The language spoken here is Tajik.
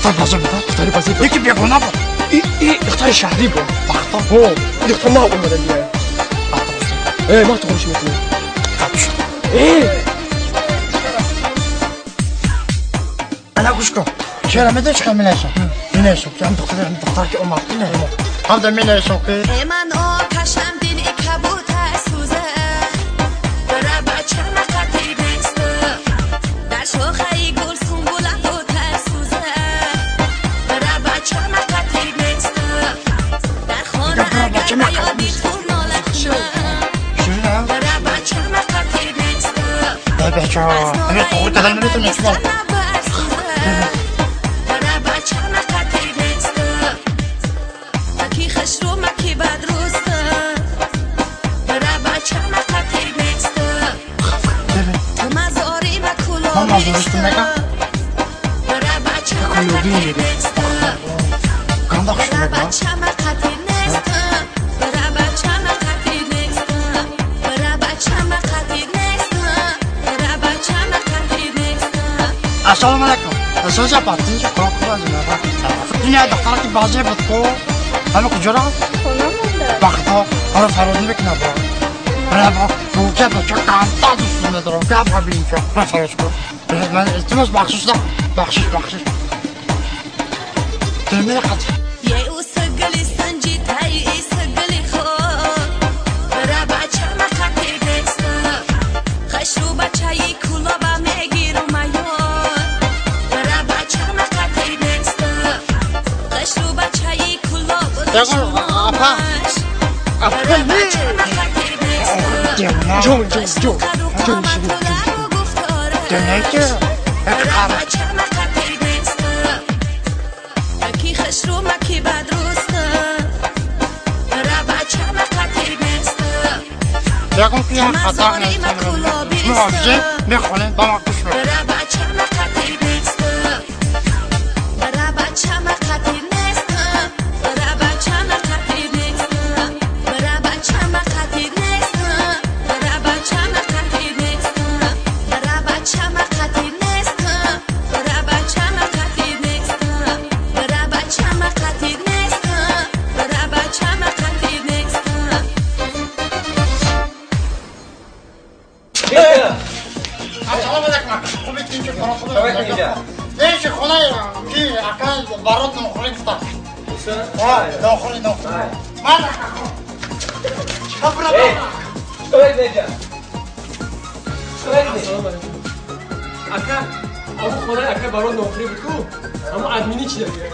Духтар бозӣ буд? Духтари бозӣ буд. Яки бегона буд. И духтари шаҳрӣ буд. Бахто. Ҳо, духтар нав омада дия. Э, ма туғриш мекунем. Э! Ана гӯш кун. Чера медонӣ чӣ менависам? Менависам ки ҳам духтар ки омад. Ҳамда менависам ки ман оташам дили кабутар сӯза. Бара бачама қатӣ нест. Дар шохаи гул сунбула бутар сӯза. Бара бачама қатӣ нест. Дар хона агар ба ёди ту нола кунам. Бара бачама қатӣ нест. Бача, ҳамин тоғри кардан наметавонем шумо. Ассалому алайкум. Соза патинҷ Дуня духтара ки бозӣ буд ку ҳама куҷо рафт? Хона монда. Вақто ҳара фарёд мекунад бо. Буча бача камта дӯст медорам. Гап бинча. Ман фарёд кун. Ман илтимос бахшиш да. Бахшиш бахшиш. Дилмера қат. Апа. Апа. Ҷон, ҷон, ҷон. Ҷон, Дунёки. Ягон ки як хато нестам. Шумо мехонед ба ман гӯш мекунед. Ака, аму хонаи ака барон нохӯрӣ буд ку? Аму админи чи дагия?